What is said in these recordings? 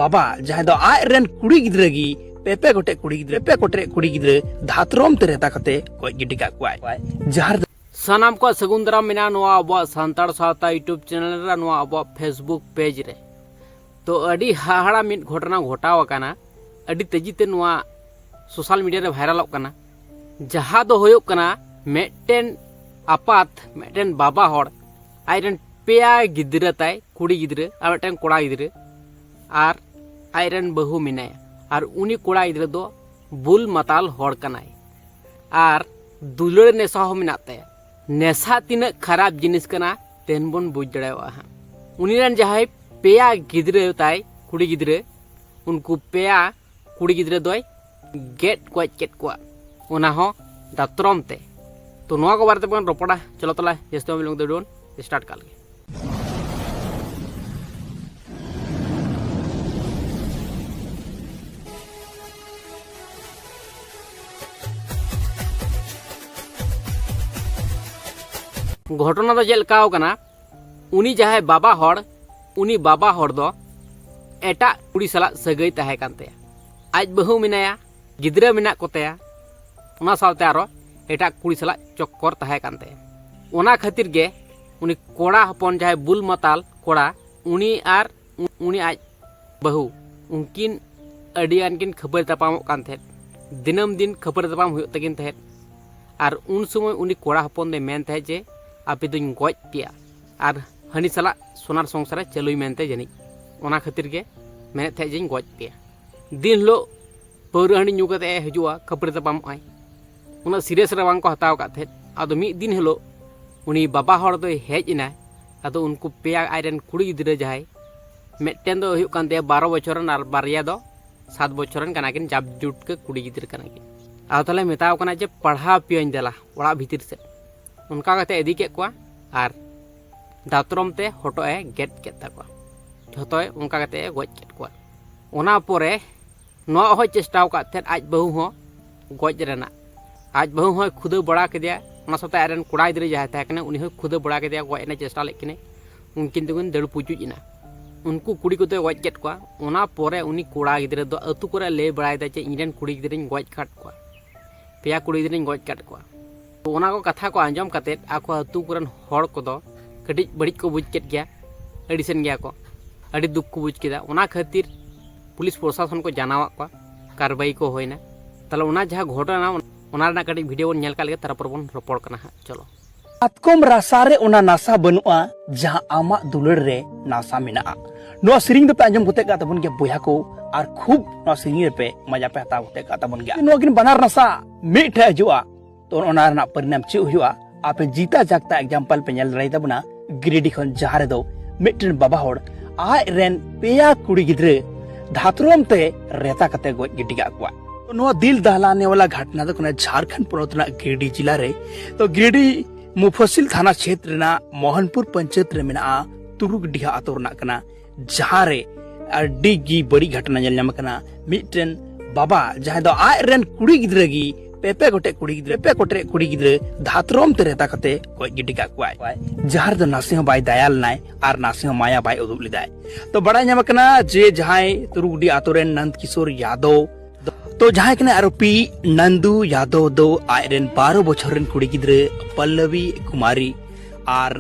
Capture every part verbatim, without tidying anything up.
ᱵᱟᱵᱟ, ᱡᱟᱦᱟᱸᱭ ᱫᱚ ᱟᱡ ᱨᱮᱱ ᱠᱩᱲᱤ ᱜᱤᱫᱽᱨᱟᱹ ᱜᱮ ᱯᱮ ᱯᱮ ᱜᱚᱴᱮᱡ ᱠᱩᱲᱤ ᱜᱤᱫᱽᱨᱟᱹ, ᱯᱮ ᱜᱚᱴᱮᱡ ᱠᱩᱲᱤ ᱜᱤᱫᱽᱨᱟᱹ ᱫᱟᱛᱨᱚᱢ ᱛᱮ ᱨᱮᱛᱟ ᱠᱟᱛᱮ ᱜᱚᱡ ᱜᱤᱰᱤ ᱠᱟᱜ ᱠᱚᱣᱟᱭ᱾ ᱡᱟᱦᱟᱸ ᱨᱮᱫᱚ ᱥᱟᱱᱟᱢ ᱠᱚᱣᱟᱜ ᱥᱟᱹᱜᱩᱱ ᱫᱟᱨᱟᱢ ᱢᱮᱱᱟᱜᱼᱟ ᱱᱚᱣᱟ ᱟᱵᱚᱣᱟᱜ ᱥᱟᱱᱛᱟᱲ ᱥᱟᱶᱛᱟ YouTube ᱪᱮᱱᱮᱞ ᱨᱮ, ᱱᱚᱣᱟ ᱟᱵᱚᱣᱟᱜ Facebook ᱯᱮᱡᱽ ᱨᱮ᱾ ᱛᱚ, ᱟᱹᱰᱤ ᱦᱟᱦᱟᱲᱟ ᱢᱤᱫ ᱜᱷᱚᱴᱚᱱᱟ ᱜᱷᱚᱴᱟᱣ ᱟᱠᱟᱱᱟ, ᱟᱹᱰᱤ ᱛᱮᱡᱤ ᱛᱮ ᱱᱚᱣᱟ ᱥᱳᱥᱟᱞ ᱢᱤᱰᱤᱭᱟ ᱨᱮ ᱵᱷᱟᱭᱨᱟᱞᱚᱜ ᱠᱟᱱᱟ᱾ ᱡᱟᱦᱟᱸ ᱫᱚ ᱦᱩᱭᱩᱜ ᱠᱟᱱᱟ, ᱢᱤᱫᱴᱮᱱ ᱟᱯᱟᱛ, ᱢᱤᱫᱴᱮᱱ ᱵᱟᱵᱟ ᱦᱚᱲ ᱟᱡᱨᱮᱱ ᱯᱮᱭᱟ ᱜᱤᱫᱽᱨᱟᱹ ᱛᱟᱭ, ᱠᱩᱲᱤ ᱜᱤᱫᱽᱨᱟᱹ ᱟᱨ ᱢᱤᱫᱴᱮᱱ ᱠᱚᱲᱟ ᱜᱤᱫᱽᱨᱟᱹ, ᱟᱨ ᱟᱡᱨᱮᱱ ᱵᱟᱹᱦᱩ ᱢᱮᱱᱟᱭᱟ᱾ ᱟᱨ ᱩᱱᱤ ᱠᱚᱲᱟ ᱜᱤᱫᱽᱨᱟᱹ ᱫᱚ ᱵᱩᱞ ᱢᱟᱛᱟᱞ ᱦᱚᱲ ᱠᱟᱱᱟᱭ ᱟᱨ ᱫᱩᱞᱟᱹᱲ ᱱᱮᱥᱟ ᱦᱚᱸ ᱢᱮᱱᱟᱜ ᱛᱟᱭᱟ᱾ ᱱᱮᱥᱟ ᱛᱤᱱᱟᱹᱜ ᱠᱷᱟᱨᱟᱯ ᱡᱤᱱᱤᱥ ᱠᱟᱱᱟ, ᱛᱮᱦᱮᱧ ᱵᱚᱱ ᱵᱩᱡᱽ ᱫᱟᱲᱮᱭᱟᱜᱼᱟ ᱦᱟᱸᱜ᱾ ᱩᱱᱤ ᱨᱮᱱ ᱡᱟᱦᱟᱸᱭ ᱯᱮᱭᱟ ᱜᱤᱫᱽᱨᱟᱹ ᱛᱟᱭ, ᱠᱩᱲᱤ ᱜᱤᱫᱽᱨᱟᱹ, ᱩᱱᱠᱩ ᱯᱮᱭᱟ ᱠᱩᱲᱤ ᱜᱤᱫᱽᱨᱟᱹ ᱫᱚᱭ ᱜᱮᱫ ᱜᱚᱡ ᱠᱮᱫ ᱠᱚᱣᱟ᱾ ᱚᱱᱟ ᱦᱚᱸ ᱫᱟᱛᱨᱚᱢ ᱛᱮ᱾ ᱛᱚ, ᱱᱚᱣᱟ ᱠᱚ ᱵᱟᱨᱮ ᱛᱮᱵᱚᱱ ᱨᱚᱯᱚᱲᱟ᱾ ᱪᱚᱞᱚ ᱛᱟᱦᱚᱞᱮ, ᱡᱟᱹᱥᱛᱤ ᱵᱟᱝ ᱵᱤᱞᱚᱢ ᱠᱟᱛᱮ ᱵᱚᱱ ᱥᱴᱟᱨᱴ ᱠᱟᱜ ᱞᱮᱜᱮ᱾ ᱜᱷᱚᱴᱚᱱᱟ ᱫᱚ ᱪᱮᱫ ᱞᱮᱠᱟᱣ ᱠᱟᱱᱟ, ᱩᱱᱤ ᱡᱟᱦᱟᱸᱭ ᱵᱟᱵᱟ ᱦᱚᱲ, ᱩᱱᱤ ᱵᱟᱵᱟ ᱦᱚᱲ ᱫᱚ ᱮᱴᱟᱜ ᱠᱩᱲᱤ ᱥᱟᱞᱟᱜ ᱥᱟᱹᱜᱟᱹᱭ ᱛᱟᱦᱮᱸ ᱠᱟᱱ ᱛᱟᱭᱟ᱾ ᱟᱡ ᱵᱟᱹᱦᱩ ᱢᱮᱱᱟᱭᱟ, ᱜᱤᱫᱽᱨᱟᱹ ᱢᱮᱱᱟᱜ ᱠᱚᱛᱟᱭᱟ, ᱚᱱᱟ ᱥᱟᱶᱛᱮ ᱟᱨᱚ ᱮᱴᱟᱜ ᱠᱩᱲᱤ ᱥᱟᱞᱟᱜ ᱪᱚᱠᱠᱚᱨ ᱛᱟᱦᱮᱸ ᱠᱟᱱ ᱛᱟᱭᱟ᱾ ᱚᱱᱟ ᱠᱷᱟᱹᱛᱤᱨ ᱜᱮ ᱩᱱᱤ ᱠᱚᱲᱟ ᱦᱚᱯᱚᱱ, ᱡᱟᱦᱟᱸᱭ ᱵᱩᱞ ᱢᱟᱛᱟᱞ ᱠᱚᱲᱟ, ᱩᱱᱤ ᱟᱨ ᱩ-, ᱩᱱᱤ ᱟᱡ ᱵᱟᱹᱦᱩ, ᱩᱱᱠᱤᱱ ᱟᱹᱰᱤ ᱜᱟᱱ ᱠᱤᱱ ᱠᱷᱟᱹᱯᱟᱹᱨᱤ ᱛᱟᱯᱟᱢᱚᱜ ᱠᱟᱱ ᱛᱟᱦᱮᱸᱫ᱾ ᱫᱤᱱᱟᱹᱢ ᱫᱤᱱ ᱠᱷᱟᱹᱯᱟᱹᱨᱤ ᱛᱟᱯᱟᱢ ᱦᱩᱭᱩᱜ ᱛᱟᱹᱠᱤᱱ ᱛᱟᱦᱮᱸᱫ᱾ ᱟᱨ ᱩᱱ ᱥᱚᱢᱚᱭ ᱩᱱᱤ ᱠᱚᱲᱟ ᱦᱚᱯᱚᱱ ᱫᱚᱭ ᱢᱮᱱ ᱛᱟᱦᱮᱸᱫ ᱡᱮ, "ᱟᱯᱮ ᱫᱚᱧ ᱜᱚᱡ ᱯᱮᱭᱟ, ᱟᱨ ᱦᱟᱹᱱᱤ ᱥᱟᱞᱟᱜ ᱥᱚᱱᱟᱨ ᱥᱚᱝᱥᱟᱨᱮ ᱪᱟᱹᱞᱩᱭ ᱢᱮᱱᱛᱮ ᱡᱟᱹᱱᱤᱡ, ᱚᱱᱟ ᱠᱷᱟᱹᱛᱤᱨ ᱜᱮ ᱢᱮᱱᱮᱫ ᱛᱟᱦᱮᱸᱫ ᱡᱮᱧ ᱜᱚᱡ ᱯᱮᱭᱟ᱾" ᱫᱤᱱ ᱦᱤᱞᱳᱜ ᱯᱟᱹᱣᱨᱟᱹ ᱦᱟᱺᱰᱤ ᱧᱩ ᱠᱟᱛᱮ ᱮ ᱦᱤᱡᱩᱜᱼᱟ, ᱠᱷᱟᱹᱯᱟᱹᱨᱤ ᱛᱟᱯᱟᱢᱚᱜᱼᱟᱭ᱾ ᱩᱱᱟᱹᱜ ᱥᱤᱨᱤᱭᱟᱥ ᱨᱮ ᱵᱟᱝ ᱠᱚ ᱦᱟᱛᱟᱣ ᱟᱠᱟᱫ ᱛᱟᱦᱮᱸᱫ᱾ ᱟᱫᱚ ᱢᱤᱫ ᱫᱤᱱ ᱦᱤᱞᱳᱜ ᱩᱱᱤ ᱵᱟᱵᱟ ᱦᱚᱲ ᱫᱚᱭ ᱦᱮᱡ ᱮᱱᱟ᱾ ᱟᱫᱚ ᱩᱱᱠᱩ ᱯᱮᱭᱟ ᱟᱡᱨᱮᱱ ᱠᱩᱲᱤ ᱜᱤᱫᱽᱨᱟᱹ, ᱡᱟᱦᱟᱸᱭ ᱢᱤᱫᱴᱮᱱ ᱫᱚ ᱦᱩᱭᱩᱜ ᱠᱟᱱ ᱛᱟᱭᱟ ᱵᱟᱨᱚ ᱵᱚᱪᱷᱚᱨ ᱨᱮᱱ ᱟᱨ ᱵᱟᱨᱭᱟ ᱫᱚ ᱥᱟᱛ ᱵᱚᱪᱷᱚᱨ ᱨᱮᱱ ᱠᱟᱱᱟ ᱠᱤᱱ, ᱡᱟᱵ ᱡᱩᱴᱠᱟᱹ ᱠᱩᱲᱤ ᱜᱤᱫᱽᱨᱟᱹ ᱠᱟᱱᱟ ᱠᱤᱱ᱾ ᱟᱫᱚ ᱛᱟᱦᱞᱮ ᱢᱮᱛᱟᱣ ᱠᱟᱱᱟ ᱡᱮ, "ᱯᱟᱲᱦᱟᱣ ᱯᱮᱭᱟᱹᱧ ᱫᱮᱞᱟ ᱚᱲᱟᱜ ᱵᱷᱤᱛᱤᱨ ᱥᱮᱫ᱾" ᱚᱱᱠᱟ ᱠᱟᱛᱮ ᱤᱫᱤ ᱠᱮᱫ ᱠᱚᱣᱟ ᱟᱨ ᱫᱟᱛᱨᱚᱢ ᱛᱮ ᱦᱚᱴᱚᱜ ᱮ ᱜᱮᱫ ᱠᱮᱫ ᱛᱟᱠᱚᱣᱟ᱾ ᱡᱷᱚᱛᱚᱭ ᱚᱱᱠᱟ ᱠᱟᱛᱮ ᱮ ᱜᱚᱡ ᱠᱮᱫ ᱠᱚᱣᱟ᱾ ᱚᱱᱟ ᱯᱚᱨᱮ ᱱᱚᱣᱟ ᱦᱚᱸᱭ ᱪᱮᱥᱴᱟᱣ ᱟᱠᱟᱫ ᱛᱟᱦᱮᱸᱫ ᱟᱡ ᱵᱟᱹᱦᱩ ᱦᱚᱸ ᱜᱚᱡ ᱨᱮᱱᱟᱜ᱾ ᱟᱡ ᱵᱟᱹᱦᱩ ᱦᱚᱸᱭ ᱠᱷᱩᱫᱟᱹᱣ ᱵᱟᱲᱟ ᱠᱮᱫᱮᱭᱟ, ᱚᱱᱟ ᱥᱟᱶᱛᱮ ᱟᱡᱨᱮᱱ ᱠᱚᱲᱟ ᱜᱤᱫᱽᱨᱟᱹ ᱡᱟᱦᱟᱸᱭ ᱛᱟᱦᱮᱸ ᱠᱟᱱᱟ, ᱩᱱᱤ ᱦᱚᱸᱭ ᱠᱷᱩᱫᱟᱹᱣ ᱵᱟᱲᱟ ᱠᱮᱫᱮᱭᱟ, ᱜᱚᱡ ᱨᱮᱱᱟᱜ ᱪᱮᱥᱴᱟ ᱞᱮᱫ ᱠᱤᱱᱟᱹᱭ᱾ ᱩᱱᱠᱤᱱ ᱫᱚᱠᱤᱱ ᱫᱟᱹᱲ ᱯᱩᱪᱩᱡ ᱮᱱᱟ᱾ ᱩᱱᱠᱩ ᱠᱩᱲᱤ ᱠᱚᱫᱚᱭ ᱜᱚᱡ ᱠᱮᱫ ᱠᱚᱣᱟ᱾ ᱚᱱᱟ ᱯᱚᱨᱮ ᱩᱱᱤ ᱠᱚᱲᱟ ᱜᱤᱫᱽᱨᱟᱹ ᱫᱚ ᱟᱹᱛᱩ ᱠᱚᱨᱮ ᱞᱟᱹᱭ ᱵᱟᱲᱟᱭᱮᱫᱟ ᱡᱮ ᱤᱧᱨᱮᱱ ᱠᱩᱲᱤ ᱜᱤᱫᱽᱨᱟᱹᱧ ᱜᱚᱡ ᱟᱠᱟᱫ ᱠᱚᱣᱟ, ᱯᱮᱭᱟ ᱠᱩᱲᱤ ᱜᱤᱫᱽᱨᱟᱹᱧ ᱜᱚᱡ ᱟᱠᱟᱫ ᱠᱚᱣᱟ᱾ ᱛᱚ ᱚᱱᱟ ᱠᱚ ᱠᱟᱛᱷᱟ ᱠᱚ ᱟᱸᱡᱚᱢ ᱠᱟᱛᱮᱫ ᱟᱠᱚ ᱟᱹᱛᱩ ᱠᱚᱨᱮᱱ ᱦᱚᱲ ᱠᱚᱫᱚ ᱠᱟᱹᱴᱤᱡ ᱵᱟᱹᱲᱤᱡ ᱠᱚ ᱵᱩᱡᱽ ᱠᱮᱫ ᱜᱮᱭᱟ, ᱟᱹᱲᱤᱥᱮᱱ ᱜᱮᱭᱟ ᱠᱚ, ᱟᱹᱰᱤ ᱫᱩᱠ ᱠᱚ ᱵᱩᱡᱽ ᱠᱮᱫᱟ᱾ ᱚᱱᱟ ᱠᱷᱟᱹᱛᱤᱨ ᱯᱩᱞᱤᱥ ᱯᱨᱚᱥᱟᱥᱚᱱ ᱠᱚ ᱡᱟᱱᱟᱣᱟᱫ ᱠᱚᱣᱟ, ᱠᱟᱨᱵᱟᱭ ᱠᱚ ᱦᱩᱭᱱᱟ᱾ ᱛᱟᱦᱞᱮ ᱚᱱᱟ ᱡᱟᱦᱟᱸ ᱜᱷᱚᱴᱚᱱᱟ, ᱚᱱᱟ ᱨᱮᱱᱟᱜ ᱠᱟᱹᱴᱤᱡ ᱵᱷᱤᱰᱤᱭᱳ ᱵᱚᱱ ᱧᱮᱞ ᱠᱟᱜ ᱞᱮᱜᱮ, ᱛᱟᱨᱯᱚᱨ ᱵᱚᱱ ᱨᱚᱯᱚᱲ ᱠᱟᱱᱟ ᱦᱟᱸᱜ᱾ ᱪᱚᱞᱚ᱾ ᱢᱟᱛᱠᱚᱢ ᱨᱟᱥᱟ ᱨᱮ ᱚᱱᱟ ᱱᱟᱥᱟ ᱵᱟᱹᱱᱩᱜᱼᱟ, ᱡᱟᱦᱟᱸ ᱟᱢᱟᱜ ᱫᱩᱞᱟᱹᱲ ᱨᱮ ᱱᱟᱥᱟ ᱢᱮᱱᱟᱜᱼᱟ᱾ ᱱᱚᱣᱟ ᱥᱮᱨᱮᱧ ᱫᱚᱯᱮ ᱟᱸᱡᱚᱢ ᱠᱟᱛᱮ ᱠᱟᱜ ᱛᱟᱵᱚᱱ ᱜᱮᱭᱟ ᱵᱚᱭᱦᱟ ᱠᱚ, ᱟᱨ ᱠᱷᱩᱵ ᱱᱚᱣᱟ ᱥᱮᱨᱮᱧ ᱨᱮᱯᱮ ᱢᱟᱡᱟ ᱯᱮ ᱦᱟᱛᱟᱣ ᱠᱟᱛᱮ ᱠᱟᱜ ᱛᱟᱵᱚᱱ ᱜᱮᱭᱟ᱾ ᱱᱚᱣᱟ ᱠᱤᱱ ᱵᱟᱱᱟᱨ ᱱᱟᱥᱟ ᱢᱤᱫ ᱴᱷᱮᱱ ᱦᱤᱡᱩᱜᱼᱟ, ᱛᱚ ᱚᱱᱟ ᱨᱮᱱᱟᱜ ᱯᱚᱨᱤᱱᱟᱢ ᱪᱮᱫ ᱦᱩᱭᱩᱜᱼᱟ? ᱟᱯᱮ ᱡᱤᱛᱟ ᱡᱟᱜᱽᱛᱟ ᱮᱠᱡᱟᱢᱯᱚᱞ ᱯᱮ ᱧᱮᱞ ᱫᱟᱲᱮᱭᱟᱜ ᱛᱟᱵᱚᱱᱟ ᱜᱤᱨᱤᱰᱤ ᱠᱷᱚᱱ, ᱡᱟᱦᱟᱸ ᱨᱮᱫᱚ ᱢᱤᱫᱴᱮᱱ ᱵᱟᱵᱟ ᱦᱚᱲ ᱟᱡ ᱨᱮᱱ ᱯᱮᱭᱟ ᱠᱩᱲᱤ ᱜᱤᱫᱽᱨᱟᱹ ᱫᱷᱟᱛᱨᱚᱢ ᱛᱮ ᱨᱮᱛᱟ ᱠᱟᱛᱮ ᱜᱚᱡ ᱜᱤᱰᱤ ᱠᱟᱜ ᱠᱚᱣᱟ᱾ ᱱᱚᱣᱟ ᱫᱤᱞ ᱫᱟᱦᱞᱟᱱᱮ ᱣᱟᱞᱟ ᱜᱷᱟᱴᱱᱟ ᱫᱚ ᱠᱟᱱᱟ ᱡᱷᱟᱲᱠᱷᱚᱸᱰ ᱯᱚᱱᱚᱛ ᱨᱮᱱᱟᱜ ᱜᱤᱨᱤᱰᱤ ᱡᱮᱞᱟ ᱨᱮ᱾ ᱛᱚ ᱜᱤᱨᱤᱰᱤ ᱢᱩᱯᱷᱚᱥᱤᱞ ᱛᱷᱟᱱᱟ ᱪᱷᱮᱛᱨ ᱨᱮᱱᱟᱜ ᱢᱳᱦᱚᱱᱯᱩᱨ ᱯᱚᱧᱪᱟᱭᱮᱛ ᱨᱮ ᱢᱮᱱᱟᱜᱼᱟ ᱛᱩᱨᱩᱠᱰᱤᱦᱟ ᱟᱛᱳ ᱨᱮᱱᱟᱜ ᱠᱟᱱᱟ, ᱡᱟᱦᱟᱸ ᱨᱮ ᱟᱹᱰᱤ ᱜᱮ ᱵᱟᱹᱲᱤᱡ ᱜᱷᱚᱴᱚᱱᱟ ᱧᱮᱞ ᱧᱟᱢ ᱟᱠᱟᱱᱟ᱾ ᱢᱤᱫᱴᱮᱱ ᱵᱟᱵᱟ ᱡᱟᱦᱟᱸᱭ ᱫᱚ ᱟᱡ ᱨᱮᱱ ᱠᱩᱲᱤ ᱜᱤᱫᱽᱨᱟᱹ ᱜᱮ, ᱯᱮ ᱯᱮ ᱜᱚᱴᱮᱡ ᱠᱩᱲᱤ ᱜᱤᱫᱽᱨᱟᱹ, ᱯᱮ ᱜᱚᱴᱮᱡ ᱠᱩᱲᱤ ᱜᱤᱫᱽᱨᱟᱹ ᱫᱷᱟᱛᱨᱚᱢ ᱛᱮ ᱨᱮᱛᱟ ᱠᱟᱛᱮ ᱜᱚᱡ ᱜᱤᱰᱤ ᱠᱟᱜ ᱠᱚᱣᱟᱭ, ᱡᱟᱦᱟᱸ ᱨᱮᱫᱚ ᱱᱟᱥᱮ ᱦᱚᱸ ᱵᱟᱭ ᱫᱟᱭᱟ ᱞᱮᱱᱟᱭ ᱟᱨ ᱱᱟᱥᱮ ᱦᱚᱸ ᱢᱟᱭᱟ ᱵᱟᱭ ᱩᱫᱩᱜ ᱞᱮᱫᱟᱭ᱾ ᱛᱚ ᱵᱟᱲᱟᱭ ᱧᱟᱢ ᱟᱠᱟᱱᱟ ᱡᱮ ᱡᱟᱦᱟᱸᱭ ᱛᱩᱨᱩᱠᱰᱤ ᱟᱛᱳ ᱨᱮᱱ ᱱᱚᱱᱫ ᱠᱤᱥᱳᱨ ᱭᱟᱫᱚᱵ, ᱛᱚ ᱡᱟᱦᱟᱸᱭ ᱠᱟᱱᱟᱭ ᱟᱨᱳᱯᱤ ᱱᱟᱱᱫᱩ ᱭᱟᱫᱚᱵ ᱫᱚ ᱟᱡ ᱨᱮᱱ ᱵᱟᱨᱚ ᱵᱚᱪᱷᱚᱨ ᱨᱮᱱ ᱠᱩᱲᱤ ᱜᱤᱫᱽᱨᱟᱹ ᱯᱚᱞᱞᱚᱵᱤ ᱠᱩᱢᱟᱨᱤ ᱟᱨ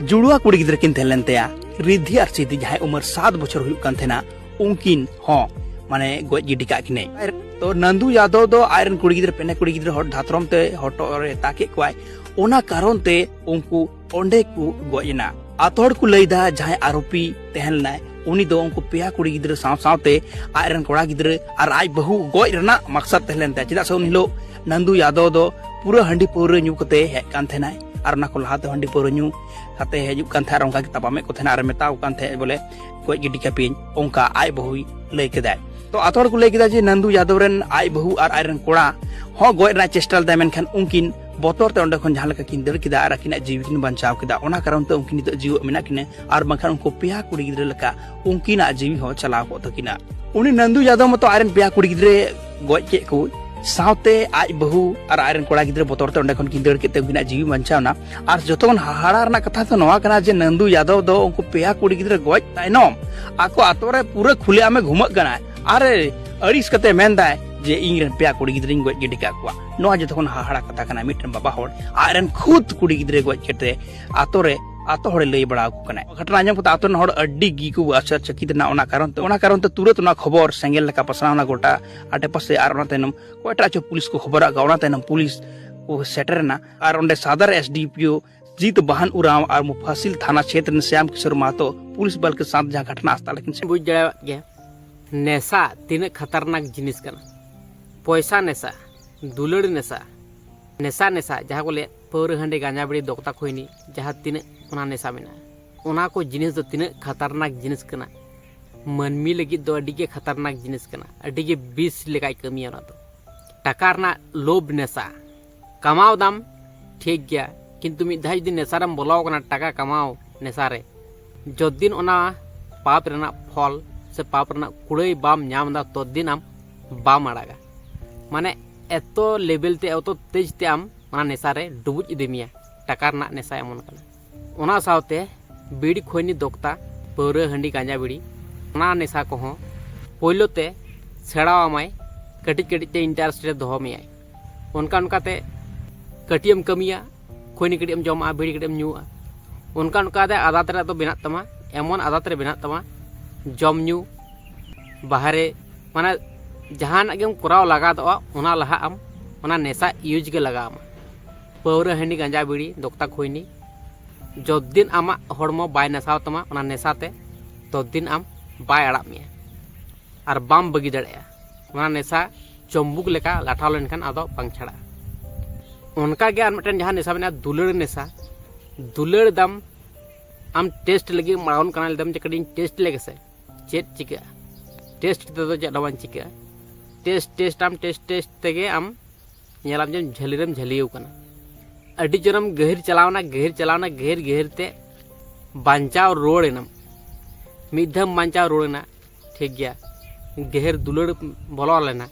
ᱡᱩᱲᱩᱣᱟ ᱠᱩᱲᱤ ᱜᱤᱫᱽᱨᱟᱹ ᱠᱤᱱ ᱛᱟᱦᱮᱸ ᱞᱮᱱ ᱛᱟᱭᱟ, ᱨᱤᱫᱷᱤ ᱟᱨ ᱥᱤᱫᱷᱤ, ᱡᱟᱦᱟᱸᱭ ᱩᱢᱮᱨ ᱥᱟᱛ ᱵᱚᱪᱷᱚᱨ ᱦᱩᱭᱩᱜ ᱠᱟᱱ ᱛᱟᱦᱮᱱᱟ, ᱩᱱᱠᱤᱱ ᱦᱚᱸ ᱢᱟᱱᱮ ᱜᱚᱡ ᱜᱤᱰᱤ ᱠᱟᱜ ᱠᱤᱱᱟᱹᱭ᱾ ᱛᱚ ᱱᱟᱱᱫᱩ ᱭᱟᱫᱚᱵ ᱫᱚ ᱟᱡ ᱨᱮᱱ ᱠᱩᱲᱤ ᱜᱤᱫᱽᱨᱟᱹ, ᱯᱮᱱᱮ ᱠᱩᱲᱤ ᱜᱤᱫᱽᱨᱟᱹ ᱦᱚᱲ ᱫᱷᱟᱛᱨᱚᱢ ᱛᱮ ᱦᱚᱴᱚᱜ ᱨᱮ ᱨᱮᱛᱟ ᱠᱮᱫ ᱠᱚᱣᱟᱭ, ᱚᱱᱟ ᱠᱟᱨᱚᱱ ᱛᱮ ᱩᱱᱠᱩ ᱚᱸᱰᱮ ᱠᱚ ᱜᱚᱡ ᱮᱱᱟ᱾ ᱟᱛᱳ ᱦᱚᱲ ᱠᱚ ᱞᱟᱹᱭᱫᱟ ᱡᱟᱦᱟᱸᱭ ᱟᱨᱳᱯᱤ ᱛᱟᱦᱮᱸ ᱞᱮᱱᱟᱭ, ᱩᱱᱤ ᱫᱚ ᱩᱱᱠᱩ ᱯᱮᱭᱟ ᱠᱩᱲᱤ ᱜᱤᱫᱽᱨᱟᱹ ᱥᱟᱶ ᱥᱟᱶᱛᱮ ᱟᱡ ᱨᱮᱱ ᱠᱚᱲᱟ ᱜᱤᱫᱽᱨᱟᱹ ᱟᱨ ᱟᱡ ᱵᱟᱹᱦᱩ ᱜᱚᱡ ᱨᱮᱱᱟᱜ ᱢᱟᱠᱥᱟᱫ ᱛᱟᱦᱮᱸ ᱞᱮᱱ ᱛᱟᱭᱟ᱾ ᱪᱮᱫᱟᱜ ᱥᱮ ᱩᱱ ᱦᱤᱞᱳᱜ ᱱᱟᱱᱫᱩ ᱭᱟᱫᱚᱵ ᱫᱚ ᱯᱩᱨᱟᱹ ᱦᱟᱺᱰᱤ ᱯᱟᱹᱣᱨᱟᱹ ᱧᱩ ᱠᱟᱛᱮ ᱦᱮᱡ ᱠᱟᱱ ᱛᱟᱦᱮᱱᱟᱭ, ᱟᱨ ᱚᱱᱟ ᱠᱚ ᱞᱟᱦᱟ ᱛᱮ ᱦᱟᱺᱰᱤ ᱯᱟᱹᱣᱨᱟᱹ ᱧᱩ ᱠᱟᱛᱮ ᱦᱤᱡᱩᱜ ᱠᱟᱱ ᱛᱟᱦᱮᱸᱫ ᱟᱨ ᱚᱱᱠᱟ ᱜᱮ ᱛᱟᱯᱟᱢᱮᱫ ᱠᱚ ᱛᱟᱦᱮᱱᱟ ᱟᱨ ᱢᱮᱛᱟᱣ ᱠᱟᱱ ᱛᱟᱦᱮᱸᱫ ᱵᱚᱞᱮ ᱜᱚᱡ ᱜᱤᱰᱤ ᱠᱟᱯᱮᱭᱟᱹᱧ, ᱚᱱᱠᱟ ᱟᱡ ᱵᱟᱹᱦᱩᱭ ᱞᱟᱹᱭ ᱠᱮᱫᱟᱭ᱾ ᱛᱚ ᱟᱛᱳ ᱦᱚᱲ ᱠᱚ ᱞᱟᱹᱭ ᱠᱮᱫᱟ ᱡᱮ ᱱᱟᱱᱫᱩ ᱭᱟᱫᱚᱵ ᱨᱮᱱ ᱟᱡ ᱵᱟᱹᱦᱩ ᱟᱨ ᱟᱡ ᱨᱮᱱ ᱠᱚᱲᱟ ᱦᱚᱸ ᱜᱚᱡ ᱨᱮᱱᱟᱜ ᱪᱮᱥᱴᱟ ᱞᱮᱫᱟᱭ, ᱢᱮᱱᱠᱷᱟᱱ ᱩᱱᱠᱤᱱ ᱵᱚᱛᱚᱨ ᱛᱮ ᱚᱸᱰᱮ ᱠᱷᱚᱱ ᱡᱟᱦᱟᱸ ᱞᱮᱠᱟ ᱠᱤᱱ ᱫᱟᱹᱲ ᱠᱮᱫᱟ ᱟᱨ ᱟᱹᱠᱤᱱᱟᱜ ᱡᱤᱣᱤ ᱠᱤᱱ ᱵᱟᱧᱪᱟᱣ ᱠᱮᱫᱟ᱾ ᱚᱱᱟ ᱠᱟᱨᱚᱱ ᱛᱮ ᱩᱱᱠᱤᱱ ᱱᱤᱛᱚᱜ ᱡᱤᱣᱮᱫ ᱢᱮᱱᱟᱜ ᱠᱤᱱᱟ, ᱟᱨ ᱵᱟᱝᱠᱷᱟᱱ ᱩᱱᱠᱩ ᱯᱮᱭᱟ ᱠᱩᱲᱤ ᱜᱤᱫᱽᱨᱟᱹ ᱞᱮᱠᱟ ᱩᱱᱠᱤᱱᱟᱜ ᱡᱤᱣᱤ ᱦᱚᱸ ᱪᱟᱞᱟᱣ ᱠᱚᱜ ᱛᱟᱹᱠᱤᱱᱟ᱾ ᱩᱱᱤ ᱱᱟᱱᱫᱩ ᱭᱟᱫᱚᱵ ᱢᱚᱛᱚ ᱟᱡ ᱨᱮᱱ ᱯᱮᱭᱟ ᱠᱩᱲᱤ ᱜᱤᱫᱽᱨᱟᱹ ᱜᱚᱡ ᱠᱮᱫ ᱠᱚ, ᱥᱟᱶᱛᱮ ᱟᱡ ᱵᱟᱹᱦᱩ ᱟᱨ ᱟᱡ ᱨᱮᱱ ᱠᱚᱲᱟ ᱜᱤᱫᱽᱨᱟᱹ ᱵᱚᱛᱚᱨ ᱛᱮ ᱚᱸᱰᱮ ᱠᱷᱚᱱ ᱠᱤᱱ ᱫᱟᱹᱲ ᱠᱮᱫ ᱛᱮ ᱩᱱᱠᱤᱱᱟᱜ ᱡᱤᱣᱤ ᱵᱟᱧᱪᱟᱣ ᱮᱱᱟ᱾ ᱟᱨ ᱡᱚᱛᱚ ᱠᱷᱚᱱ ᱦᱟᱦᱟᱲᱟ ᱨᱮᱱᱟᱜ ᱠᱟᱛᱷᱟ ᱫᱚ ᱱᱚᱣᱟ ᱠᱟᱱᱟ ᱡᱮ ᱱᱟᱱᱫᱩ ᱭᱟᱫᱚᱵ ᱫᱚ ᱩᱱᱠᱩ ᱯᱮᱭᱟ ᱠᱩᱲᱤ ᱜᱤᱫᱽᱨᱟᱹ ᱜᱚᱡ ᱛᱟᱭᱱᱚᱢ ᱟᱠᱚ ᱟᱛᱳ ᱨᱮ ᱯᱩᱨᱟᱹ ᱠᱷᱩᱞᱮ ᱟᱢᱮ ᱜᱷᱩᱢᱟᱹᱜ ᱠᱟᱱᱟᱭ᱾ ᱟᱨ ᱟᱹᱲᱤᱥ ᱠᱟᱛᱮ ᱢᱮᱱᱫᱟᱭ ᱡᱮ ᱤᱧ ᱨᱮᱱ ᱯᱮᱭᱟ ᱠᱩᱲᱤ ᱜᱤᱫᱽᱨᱟᱹᱧ ᱜᱚᱡ ᱜᱤᱰᱤ ᱠᱟᱜ ᱠᱚᱣᱟ᱾ ᱱᱚᱣᱟ ᱡᱚᱛᱚ ᱠᱷᱚᱱ ᱦᱟᱦᱟᱲᱟ ᱠᱟᱛᱷᱟ ᱠᱟᱱᱟ, ᱢᱤᱫᱴᱮᱱ ᱵᱟᱵᱟ ᱦᱚᱲ ᱟᱡ ᱨᱮᱱ ᱠᱷᱩᱫ ᱠᱩᱲᱤ ᱜᱤᱫᱽᱨᱟᱹ ᱜᱚᱡ ᱠᱟᱛᱮ ᱟᱛᱳ ᱨᱮ ᱟᱛᱳ ᱦᱚᱲᱮ ᱞᱟᱹᱭ ᱵᱟᱲᱟ ᱟᱠᱚ ᱠᱟᱱᱟ᱾ ᱜᱷᱚᱴᱚᱱᱟ ᱟᱸᱡᱚᱢ ᱠᱟᱛᱮ ᱟᱛᱳ ᱨᱮᱱ ᱦᱚᱲ ᱟᱹᱰᱤ ᱜᱮᱠᱚ ᱟᱥᱪᱚᱨᱡᱚᱪᱚᱠᱤᱛ ᱮᱱᱟ᱾ ᱚᱱᱟ ᱠᱟᱨᱚᱱ ᱛᱮ ᱚᱱᱟ ᱠᱟᱨᱚᱱ ᱛᱮ ᱛᱩᱨᱟᱹᱛ ᱚᱱᱟ ᱠᱷᱚᱵᱚᱨ ᱥᱮᱸᱜᱮᱞ ᱞᱮᱠᱟ ᱯᱟᱥᱱᱟᱣ ᱮᱱᱟ ᱜᱚᱴᱟ ᱟᱰᱮᱯᱟᱥᱮ᱾ ᱟᱨ ᱚᱱᱟ ᱛᱟᱭᱱᱚᱢ ᱠᱚᱭᱮᱠᱴᱟ ᱪᱚ ᱯᱩᱞᱤᱥ ᱠᱚ ᱦᱚᱵᱚᱨᱟᱜ ᱠᱚᱣᱟ᱾ ᱚᱱᱟ ᱛᱟᱭᱱᱚᱢ ᱯᱩᱞᱤᱥ ᱠᱚ ᱥᱮᱴᱮᱨ ᱮᱱᱟ ᱟᱨ ᱚᱸᱰᱮ ᱥᱟᱫᱟᱨ ᱮᱥ ᱰᱤ ᱯᱤ ᱳ ᱡᱤᱛ ᱵᱟᱦᱟᱱ ᱩᱨᱟᱣ ᱟᱨ ᱢᱩᱯᱷᱟᱥᱤᱞ ᱛᱷᱟᱱᱟ ᱪᱷᱮᱛᱨ ᱨᱮᱱ ᱥᱭᱟᱢ ᱠᱤᱥᱳᱨ ᱢᱟᱦᱟᱛᱚ ᱯᱩᱞᱤᱥ ᱵᱟᱞ ᱠᱮ ᱥᱟᱛᱷ ᱡᱟᱦᱟᱸ ᱜᱷᱚᱴᱚᱱᱟ ᱟᱥᱛᱟ ᱞᱮᱠᱤᱱ ᱥᱮ ᱵᱩᱡᱽ ᱫᱟᱲᱮᱭᱟᱜ ᱜᱮᱭᱟ, ᱱᱮᱥᱟ ᱛᱤᱱᱟᱹᱜ ᱠᱷᱟᱛᱟᱨᱱᱟᱠ ᱡᱤᱱᱤᱥ ᱠᱟᱱᱟ᱾ ᱯᱚᱭᱥᱟ ᱱᱮᱥᱟ, ᱫᱩᱞᱟᱹᱲ ᱱᱮᱥᱟ, ᱱᱮᱥᱟ ᱱᱮᱥᱟ ᱡᱟᱦᱟᱸ ᱠᱚ ᱞᱟᱹᱭᱟ ᱯᱟᱹᱣᱨᱟᱹ, ᱦᱟᱺᱰᱤ, ᱜᱟᱸᱡᱟ, ᱵᱤᱲᱤ, ᱫᱚᱠᱛᱟ, ᱠᱷᱚᱭᱱᱤ, ᱡᱟᱦᱟᱸ ᱛᱤᱱᱟᱹᱜ ᱚᱱᱟ ᱱᱮᱥᱟ ᱢᱮᱱᱟᱜᱼᱟ, ᱚᱱᱟ ᱠᱚ ᱡᱤᱱᱤᱥ ᱫᱚ ᱛᱤᱱᱟᱹᱜ ᱠᱷᱟᱛᱟᱨᱱᱟᱠ ᱡᱤᱱᱤᱥ ᱠᱟᱱᱟ᱾ ᱢᱟᱹᱱᱢᱤ ᱞᱟᱹᱜᱤᱫ ᱫᱚ ᱟᱹᱰᱤ ᱜᱮ ᱠᱷᱟᱛᱟᱨᱱᱟᱠ ᱡᱤᱱᱤᱥ ᱠᱟᱱᱟ, ᱟᱹᱰᱤ ᱜᱮ ᱵᱤᱥ ᱞᱮᱠᱟᱭ ᱠᱟᱹᱢᱤᱭᱟ ᱚᱱᱟ ᱫᱚ᱾ ᱴᱟᱠᱟ ᱨᱮᱱᱟᱜ ᱞᱳᱵᱷ ᱱᱮᱥᱟ, ᱠᱟᱢᱟᱣ ᱫᱟᱢ ᱴᱷᱤᱠ ᱜᱮᱭᱟ, ᱠᱤᱱᱛᱩ ᱢᱤᱫ ᱫᱷᱟᱣ ᱡᱩᱫᱤ ᱱᱮᱥᱟ ᱨᱮᱢ ᱵᱚᱞᱚ ᱟᱠᱟᱱᱟ, ᱴᱟᱠᱟ ᱠᱟᱢᱟᱣ ᱱᱮᱥᱟ ᱨᱮ, ᱡᱚᱛᱫᱤᱱ ᱚᱱᱟ ᱯᱟᱯ ᱨᱮᱱᱟᱜ ᱯᱷᱚᱞ ᱥᱮ ᱯᱟᱯ ᱨᱮᱱᱟᱜ ᱠᱩᱲᱟᱹᱭ ᱵᱟᱢ ᱧᱟᱢ ᱮᱫᱟ, ᱛᱚᱛᱫᱤᱱ ᱟᱢ ᱵᱟᱢ ᱟᱲᱟᱜᱟ᱾ ᱢᱟᱱᱮ ᱮᱛᱚ ᱞᱮᱵᱮᱞ ᱛᱮ, ᱮᱛᱚ ᱛᱮᱡᱽ ᱛᱮ ᱟᱢ ᱚᱱᱟ ᱱᱮᱥᱟ ᱨᱮ ᱰᱩᱵᱩᱡ ᱤᱫᱤ ᱢᱮᱭᱟ, ᱴᱟᱠᱟ ᱨᱮᱱᱟᱜ ᱱᱮᱥᱟ ᱮᱢᱚᱱ ᱠᱟᱱᱟ᱾ ᱚᱱᱟ ᱥᱟᱶᱛᱮ ᱵᱤᱲᱤ, ᱠᱷᱚᱭᱱᱤ, ᱫᱚᱠᱛᱟ, ᱯᱟᱹᱣᱨᱟᱹ, ᱦᱟᱺᱰᱤ, ᱜᱟᱸᱡᱟ, ᱵᱤᱲᱤ, ᱚᱱᱟ ᱱᱮᱥᱟ ᱠᱚᱦᱚᱸ ᱯᱳᱭᱞᱳ ᱛᱮ ᱥᱮᱬᱟᱣᱟᱢᱟᱭ, ᱠᱟᱹᱴᱤᱡ ᱠᱟᱹᱴᱤᱡ ᱛᱮ ᱤᱱᱴᱟᱨᱮᱥᱴ ᱨᱮ ᱫᱚᱦᱚ ᱢᱮᱭᱟᱭ᱾ ᱚᱱᱠᱟ ᱚᱱᱠᱟᱛᱮ ᱠᱟᱹᱴᱤᱡ ᱮᱢ ᱠᱟᱹᱢᱤᱭᱟ, ᱠᱷᱚᱭᱱᱤ ᱠᱟᱹᱴᱤᱡ ᱮᱢ ᱡᱚᱢᱟ, ᱵᱤᱲᱤ ᱠᱟᱹᱴᱤᱡ ᱮᱢ ᱧᱩᱣᱟ, ᱚᱱᱠᱟ ᱚᱱᱠᱟᱛᱮ ᱟᱫᱟᱛ ᱨᱮ ᱫᱚ ᱵᱮᱱᱟᱜ ᱛᱟᱢᱟ, ᱮᱢᱚᱱ ᱟᱫᱟᱛ ᱨᱮ ᱵᱮᱱᱟᱜ ᱛᱟᱢᱟ, ᱡᱚᱢ ᱧᱩ, ᱵᱟᱦᱨᱮ, ᱢᱟᱱᱮ ᱡᱟᱦᱟᱱᱟᱜ ᱜᱮᱢ ᱠᱚᱨᱟᱣ ᱞᱟᱜᱟᱫᱚᱜᱼᱟ, ᱚᱱᱟ ᱞᱟᱦᱟ ᱟᱢ ᱚᱱᱟ ᱱᱮᱥᱟ ᱤᱭᱩᱡᱽ ᱜᱮ ᱞᱟᱜᱟᱣ ᱟᱢᱟ᱾ ᱯᱟᱹᱣᱨᱟᱹ, ᱦᱟᱺᱰᱤ, ᱜᱟᱸᱡᱟ, ᱵᱤᱲᱤ, ᱫᱚᱠᱛᱟ, ᱠᱷᱚᱭᱱᱤ, ᱡᱚᱛᱫᱤᱱ ᱟᱢᱟᱜ ᱦᱚᱲᱢᱚ ᱵᱟᱭ ᱱᱮᱥᱟᱣ ᱛᱟᱢᱟ ᱚᱱᱟ ᱱᱮᱥᱟ ᱛᱮ, ᱛᱚᱛᱫᱤᱱ ᱟᱢ ᱵᱟᱭ ᱟᱲᱟᱜ ᱢᱮᱭᱟ ᱟᱨ ᱵᱟᱢ ᱵᱟᱹᱜᱤ ᱫᱟᱲᱮᱭᱟᱜᱼᱟ᱾ ᱚᱱᱟ ᱱᱮᱥᱟ ᱪᱩᱢᱵᱩᱠ ᱞᱮᱠᱟ ᱞᱟᱴᱷᱟᱣ ᱞᱮᱱᱠᱷᱟᱱ ᱟᱫᱚ ᱵᱟᱝ ᱪᱷᱟᱲᱟᱜᱼᱟ᱾ ᱚᱱᱠᱟ ᱜᱮ ᱟᱨ ᱢᱤᱫᱴᱮᱱ ᱡᱟᱦᱟᱸ ᱱᱮᱥᱟ ᱢᱮᱱᱟᱜᱼᱟ, ᱫᱩᱞᱟᱹᱲ ᱱᱮᱥᱟ᱾ ᱫᱩᱞᱟᱹᱲ ᱫᱟᱢ, ᱟᱢ ᱴᱮᱥᱴ ᱞᱟᱹᱜᱤᱫ ᱮᱢ ᱟᱬᱜᱚᱱ ᱠᱟᱱᱟ, ᱞᱟᱹᱭᱫᱟᱢ ᱡᱮ ᱠᱟᱹᱴᱤᱡ ᱤᱧ ᱴᱮᱥᱴ ᱞᱮᱜᱮ ᱥᱮ ᱪᱮᱫ ᱪᱤᱠᱟᱹᱜᱼᱟ᱾ ᱴᱮᱥᱴ ᱛᱮᱫᱚ ᱪᱮᱫ ᱦᱚᱸ ᱵᱟᱝ ᱪᱤᱠᱟᱹᱜᱼᱟ᱾ ᱴᱮᱥᱴ ᱴᱮᱥᱴ ᱟᱢ ᱴᱮᱥᱴ ᱴᱮᱥᱴ ᱛᱮᱜᱮ ᱟᱢ ᱧᱮᱞᱟᱢ ᱡᱮ ᱡᱷᱟᱹᱞᱤ ᱨᱮᱢ ᱡᱷᱟᱹᱞᱤᱭᱟᱹᱣ ᱠᱟᱱᱟ᱾ ᱟᱹᱰᱤ ᱡᱳᱨᱮᱢ ᱜᱟᱹᱦᱤᱨ ᱪᱟᱞᱟᱣᱱᱟ, ᱜᱟᱹᱦᱤᱨ ᱪᱟᱞᱟᱣᱱᱟ, ᱜᱟᱹᱦᱤᱨ ᱜᱟᱹᱦᱤᱨ ᱛᱮ ᱵᱟᱧᱪᱟᱣ ᱨᱩᱣᱟᱹᱲ ᱮᱱᱟᱢ᱾ ᱢᱤᱫ ᱫᱷᱟᱣ ᱵᱟᱧᱪᱟᱣ ᱨᱩᱣᱟᱹᱲ ᱮᱱᱟ, ᱴᱷᱤᱠ ᱜᱮᱭᱟ, ᱜᱟᱹᱦᱤᱨ ᱫᱩᱞᱟᱹᱲ ᱵᱚᱞᱚ ᱞᱮᱱᱟ,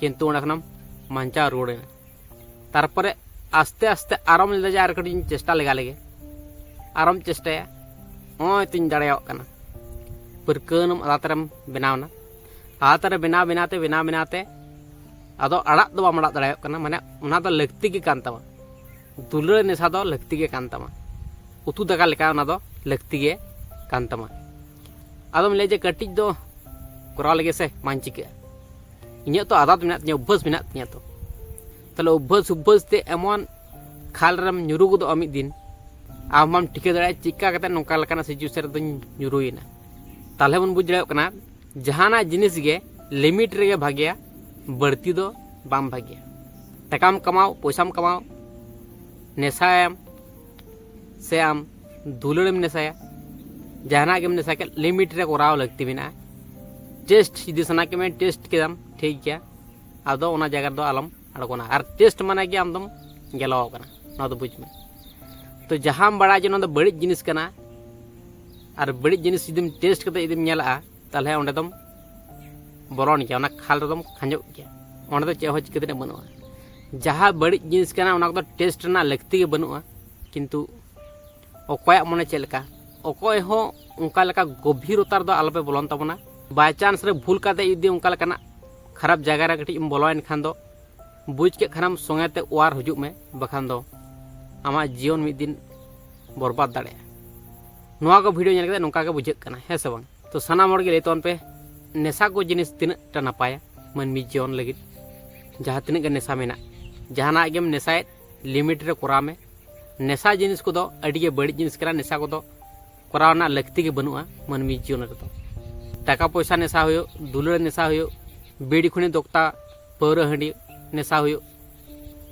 ᱠᱤᱱᱛᱩ ᱚᱸᱰᱮ ᱠᱷᱚᱱᱮᱢ ᱵᱟᱧᱪᱟᱣ ᱨᱩᱣᱟᱹᱲᱮᱱᱟ᱾ ᱛᱟᱨᱯᱚᱨᱮ ᱟᱥᱛᱮ ᱟᱥᱛᱮ ᱟᱨᱚᱢ ᱞᱟᱹᱭᱫᱟ ᱡᱮ ᱟᱨ ᱠᱟᱹᱴᱤᱡ ᱤᱧ ᱪᱮᱥᱴᱟ ᱞᱮᱜᱟ ᱞᱮᱜᱮ, ᱟᱨᱚᱢ ᱪᱮᱥᱴᱟᱭᱟ, ᱱᱚᱜᱼᱚᱭ ᱛᱚᱧ ᱫᱟᱲᱮᱭᱟᱜ ᱠᱟᱱᱟ᱾ ᱯᱟᱹᱨᱠᱟᱹᱣ ᱮᱱᱟᱢ, ᱟᱫᱟᱛ ᱨᱮᱢ ᱵᱮᱱᱟᱣ ᱮᱱᱟ᱾ ᱟᱫᱟᱛ ᱨᱮ ᱵᱮᱱᱟᱣ ᱵᱮᱱᱟᱣ ᱛᱮ ᱵᱮᱱᱟᱣ ᱵᱮᱱᱟᱣ ᱛᱮ ᱟᱫᱚ ᱟᱲᱟᱜ ᱫᱚ ᱵᱟᱢ ᱟᱲᱟᱜ ᱫᱟᱲᱮᱭᱟᱜ ᱠᱟᱱᱟ, ᱢᱟᱱᱮ ᱚᱱᱟ ᱫᱚ ᱞᱟᱹᱠᱛᱤ ᱜᱮ ᱠᱟᱱ ᱛᱟᱢᱟ᱾ ᱫᱩᱞᱟᱹᱲ ᱱᱮᱥᱟ ᱫᱚ ᱞᱟᱹᱠᱛᱤ ᱜᱮ ᱠᱟᱱ ᱛᱟᱢᱟ, ᱩᱛᱩ ᱫᱟᱠᱟ ᱞᱮᱠᱟ ᱚᱱᱟ ᱫᱚ ᱞᱟᱹᱠᱛᱤ ᱜᱮ ᱠᱟᱱ ᱛᱟᱢᱟ᱾ ᱟᱫᱚᱢ ᱞᱟᱹᱭᱟ ᱡᱮ ᱠᱟᱹᱴᱤᱡ ᱫᱚ ᱠᱚᱨᱟᱣ ᱞᱮᱜᱮ ᱥᱮ, ᱵᱟᱝ ᱪᱤᱠᱟᱹᱜᱼᱟ, ᱤᱧᱟᱹᱜ ᱛᱚ ᱟᱫᱟᱛ ᱢᱮᱱᱟᱜ ᱛᱤᱧᱟᱹ, ᱚᱵᱵᱷᱟᱥ ᱢᱮᱱᱟᱜ ᱛᱤᱧᱟᱹ ᱛᱚ᱾ ᱛᱟᱦᱞᱮ ᱚᱵᱵᱷᱟᱥ ᱚᱵᱵᱷᱟᱥ ᱛᱮ ᱮᱢᱚᱱ ᱠᱷᱟᱞ ᱨᱮᱢ ᱧᱩᱨᱩ ᱜᱚᱫᱚᱜᱼᱟ ᱢᱤᱫ ᱫᱤᱱ, ᱟᱢ ᱵᱟᱢ ᱴᱷᱤᱠᱟᱹ ᱫᱟᱲᱮᱭᱟᱜᱼᱟ ᱪᱮᱫᱠᱟ ᱠᱟᱛᱮ ᱱᱚᱝᱠᱟ ᱞᱮᱠᱟᱱᱟᱜ ᱥᱤᱪᱩᱭᱮᱥᱚᱱ ᱨᱮᱫᱚᱧ ᱧᱩᱨᱩᱭᱮᱱᱟ᱾ ᱛᱟᱦᱞᱮ ᱵᱚᱱ ᱵᱩᱡᱽ ᱫᱟᱲᱮᱭᱟᱜ ᱠᱟᱱᱟ, ᱡᱟᱦᱟᱱᱟᱜ ᱡᱤᱱᱤᱥ ᱜᱮ ᱞᱤᱢᱤᱴ ᱨᱮᱜᱮ ᱵᱷᱟᱜᱮᱭᱟ, ᱵᱟᱹᱲᱛᱤ ᱫᱚ ᱵᱟᱝ ᱵᱷᱟᱜᱮᱭᱟ᱾ ᱴᱟᱠᱟᱢ ᱠᱟᱢᱟᱣ, ᱯᱚᱭᱥᱟᱢ ᱠᱟᱢᱟᱣ, ᱱᱮᱥᱟᱭᱟᱢ ᱥᱮ ᱟᱢ ᱫᱩᱞᱟᱹᱲᱮᱢ ᱱᱮᱥᱟᱭᱟ, ᱡᱟᱦᱟᱱᱟᱜ ᱜᱮᱢ ᱱᱮᱥᱟ ᱠᱮᱫ, ᱞᱤᱢᱤᱴ ᱨᱮ ᱠᱚᱨᱟᱣ ᱞᱟᱹᱠᱛᱤ ᱢᱮᱱᱟᱜᱼᱟ᱾ ᱴᱮᱥᱴ ᱡᱩᱫᱤ ᱥᱟᱱᱟ ᱠᱮᱫ ᱢᱮᱭᱟ, ᱴᱮᱥᱴ ᱠᱮᱫᱟᱢ, ᱴᱷᱤᱠ ᱜᱮᱭᱟ, ᱟᱫᱚ ᱚᱱᱟ ᱡᱟᱭᱜᱟ ᱨᱮᱫᱚ ᱟᱞᱚᱢ ᱟᱬᱜᱚᱱᱟ᱾ ᱟᱨ ᱴᱮᱥᱴ ᱢᱟᱱᱮ ᱜᱮ ᱟᱢᱫᱚᱢ ᱜᱮᱞᱟᱣ ᱟᱠᱟᱱᱟ, ᱱᱚᱣᱟ ᱫᱚ ᱵᱩᱡᱽ ᱢᱮ᱾ ᱛᱚ ᱡᱟᱦᱟᱸᱢ ᱵᱟᱲᱟᱭᱟ ᱡᱮ ᱱᱚᱣᱟ ᱫᱚ ᱵᱟᱹᱲᱤᱡ ᱡᱤᱱᱤᱥ ᱠᱟᱱᱟ, ᱟᱨ ᱵᱟᱹᱲᱤᱡ ᱡᱤᱱᱤᱥ ᱡᱩᱫᱤᱢ ᱴᱮᱥᱴ ᱠᱟᱛᱮ ᱡᱩᱫᱤᱢ ᱧᱮᱞᱟᱜᱼᱟ, ᱛᱟᱦᱚᱞᱮ ᱚᱸᱰᱮ ᱫᱚᱢ ᱵᱚᱞᱚᱱ ᱜᱮᱭᱟ, ᱚᱱᱟ ᱠᱷᱟᱞ ᱨᱮᱫᱚᱢ ᱠᱷᱟᱸᱡᱚᱜ ᱜᱮᱭᱟ᱾ ᱚᱸᱰᱮ ᱫᱚ ᱪᱮᱫ ᱦᱚᱸ ᱪᱤᱠᱟᱹ ᱛᱮᱱᱟᱜ ᱵᱟᱹᱱᱩᱜᱼᱟ᱾ ᱡᱟᱦᱟᱸ ᱵᱟᱹᱲᱤᱡ ᱡᱤᱱᱤᱥ ᱠᱟᱱᱟ, ᱚᱱᱟ ᱠᱚᱫᱚ ᱴᱮᱥᱴ ᱨᱮᱱᱟᱜ ᱞᱟᱹᱠᱛᱤ ᱜᱮ ᱵᱟᱹᱱᱩᱜᱼᱟ᱾ ᱠᱤᱱᱛᱩ ᱚᱠᱚᱭᱟᱜ ᱢᱚᱱᱮ ᱪᱮᱫ ᱞᱮᱠᱟ, ᱚᱠᱚᱭ ᱦᱚᱸ ᱚᱱᱠᱟ ᱞᱮᱠᱟ ᱜᱚᱵᱷᱤᱨᱚᱛᱟ ᱨᱮᱫᱚ ᱟᱞᱚᱯᱮ ᱵᱚᱞᱚᱱ ᱛᱟᱵᱚᱱᱟ᱾ ᱵᱟᱭ ᱪᱟᱱᱥ ᱨᱮ ᱵᱷᱩᱞ ᱠᱟᱛᱮ ᱡᱩᱫᱤ ᱚᱱᱠᱟ ᱞᱮᱠᱟᱱᱟᱜ ᱠᱷᱟᱨᱟᱯ ᱡᱟᱭᱜᱟ ᱨᱮ ᱠᱟᱹᱴᱤᱡ ᱮᱢ ᱵᱚᱞᱚᱭᱮᱱ ᱠᱷᱟᱱ ᱫᱚ, ᱵᱩᱡᱽ ᱠᱮᱫ ᱠᱷᱟᱱᱮᱢ ᱥᱚᱸᱜᱮ ᱛᱮ ᱚᱣᱟᱨ ᱦᱤᱡᱩᱜ ᱢᱮ, ᱵᱟᱠᱷᱟᱱ ᱫᱚ ᱟᱢᱟᱜ ᱡᱤᱭᱚᱱ ᱢᱤᱫ ᱫᱤᱱ ᱵᱚᱨᱵᱟᱫ ᱫᱟᱲᱮᱭᱟᱜᱼᱟ᱾ ᱱᱚᱣᱟ ᱠᱚ ᱵᱷᱤᱰᱤᱭᱳ ᱧᱮᱞ ᱠᱟᱛᱮ ᱱᱚᱝᱠᱟ ᱜᱮ ᱵᱩᱡᱷᱟᱹᱜ ᱠᱟᱱᱟ, ᱦᱮᱸ ᱥᱮ ᱵᱟᱝ? ᱛᱚ ᱥᱟᱱᱟᱢ ᱦᱚᱲ ᱜᱮ ᱞᱟᱹᱭ ᱛᱟᱵᱚᱱ ᱯᱮ, ᱱᱮᱥᱟ ᱠᱚ ᱡᱤᱱᱤᱥ ᱛᱤᱱᱟᱹᱜ ᱴᱟ ᱱᱟᱯᱟᱭᱟ ᱢᱟᱹᱱᱢᱤ ᱡᱤᱭᱚᱱ ᱞᱟᱹᱜᱤᱫ? ᱡᱟᱦᱟᱸ ᱛᱤᱱᱟᱹᱜ ᱜᱮ ᱱᱮᱥᱟ ᱢᱮᱱᱟᱜ, ᱡᱟᱦᱟᱱᱟᱜ ᱜᱮᱢ ᱱᱮᱥᱟᱭᱮᱫ, ᱞᱤᱢᱤᱴ ᱨᱮ ᱠᱚᱨᱟᱣ ᱢᱮ᱾ ᱱᱮᱥᱟ ᱡᱤᱱᱤᱥ ᱠᱚᱫᱚ ᱟᱹᱰᱤ ᱜᱮ ᱵᱟᱹᱲᱤᱡ ᱡᱤᱱᱤᱥ ᱠᱟᱱᱟ᱾ ᱱᱮᱥᱟ ᱠᱚᱫᱚ ᱠᱚᱨᱟᱣ ᱨᱮᱱᱟᱜ ᱞᱟᱹᱠᱛᱤ ᱜᱮ ᱵᱟᱹᱱᱩᱜᱼᱟ ᱢᱟᱹᱱᱢᱤ ᱡᱤᱭᱚᱱ ᱨᱮᱫᱚ᱾ ᱴᱟᱠᱟ ᱯᱚᱭᱥᱟ ᱱᱮᱥᱟ ᱦᱩᱭᱩᱜ, ᱫᱩᱞᱟᱹᱲ ᱱᱮᱥᱟ ᱦᱩᱭᱩᱜ, ᱵᱤᱲᱤ ᱠᱷᱩᱱᱤ ᱫᱚᱠᱛᱟ, ᱯᱟᱹᱣᱨᱟᱹ ᱦᱟᱺᱰᱤ ᱱᱮᱥᱟ ᱦᱩᱭᱩᱜ,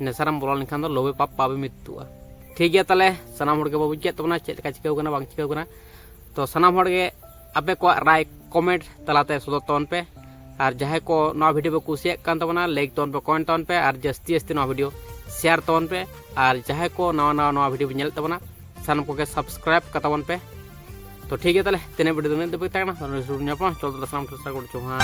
ᱱᱮᱥᱟ ᱨᱮᱢ ᱵᱚᱞᱚ ᱞᱮᱱᱠᱷᱟᱱ ᱫᱚ ᱞᱳᱵᱷᱮ ᱯᱟᱯ ᱯᱟᱯᱮ ᱢᱤᱛᱛᱩᱜᱼᱟ᱾ ᱴᱷᱤᱠ ᱜᱮᱭᱟ, ᱛᱟᱦᱚᱞᱮ ᱥᱟᱱᱟᱢ ᱦᱚᱲ ᱜᱮᱵᱚ ᱵᱩᱡᱽ ᱠᱮᱫ ᱛᱟᱵᱚᱱᱟ ᱪᱮᱫ ᱞᱮᱠᱟ ᱪᱤᱠᱟᱹᱣ ᱠᱟᱱᱟ, ᱵᱟᱝ ᱪᱤᱠᱟᱹᱣ ᱠᱟᱱᱟ᱾ ᱛᱚ ᱥᱟᱱᱟᱢ ᱦᱚᱲ ᱜᱮ ᱟᱯᱮ ᱠᱚᱣᱟᱜ ᱨᱟᱭ ᱠᱚᱢᱮᱱᱴ ᱛᱟᱞᱟᱛᱮ ᱥᱚᱫᱚᱨ ᱛᱟᱵᱚᱱ ᱯᱮ᱾ ᱟᱨ ᱡᱟᱦᱟᱸᱭ ᱠᱚ ᱱᱚᱣᱟ ᱵᱷᱤᱰᱤᱭᱳ ᱯᱮ ᱠᱩᱥᱤᱭᱟᱜ ᱠᱟᱱ ᱛᱟᱵᱚᱱᱟ, ᱞᱟᱭᱤᱠ ᱛᱟᱵᱚᱱ ᱯᱮ, ᱠᱚᱢᱮᱱᱴ ᱛᱟᱵᱚᱱ ᱯᱮ, ᱟᱨ ᱡᱟᱹᱥᱛᱤ ᱡᱟᱹᱥᱛᱤ ᱱᱚᱣᱟ ᱵᱷᱤᱰᱤᱭᱳ ᱥᱮᱭᱟᱨ ᱛᱟᱵᱚᱱ ᱯᱮ᱾ ᱟᱨ ᱡᱟᱦᱟᱸᱭ ᱠᱚ ᱱᱟᱣᱟ ᱱᱟᱣᱟ ᱱᱚᱣᱟ ᱵᱷᱤᱰᱤᱭᱳ ᱯᱮ ᱧᱮᱞᱮᱫ ᱛᱟᱵᱚᱱᱟ, ᱥᱟᱱᱟᱢ ᱠᱚᱜᱮ ᱥᱟᱵᱥᱠᱨᱟᱭᱤᱵ ᱠᱟᱛᱟᱵᱚᱱ ᱯᱮ᱾ ᱛᱚ ᱴᱷᱤᱠ ᱜᱮᱭᱟ, ᱛᱟᱦᱚᱞᱮ ᱛᱮᱱᱮ ᱵᱷᱤᱰᱤᱭᱳ ᱫᱚ ᱱᱤᱱᱟᱹᱜ ᱫᱷᱟᱹᱵᱤᱡ ᱛᱟᱦᱮᱸ ᱠᱟᱱᱟ᱾ ᱛᱚ ᱱᱤᱭᱟᱹ ᱥᱩᱨ ᱧᱟᱯᱟᱢ, ᱪᱚᱞ ᱛᱟᱦᱚᱞᱮ ᱥᱟᱱᱟᱢ ᱴᱷᱮᱱ ᱥᱟᱹᱜᱩᱱ ᱡᱚᱦᱟᱨ᱾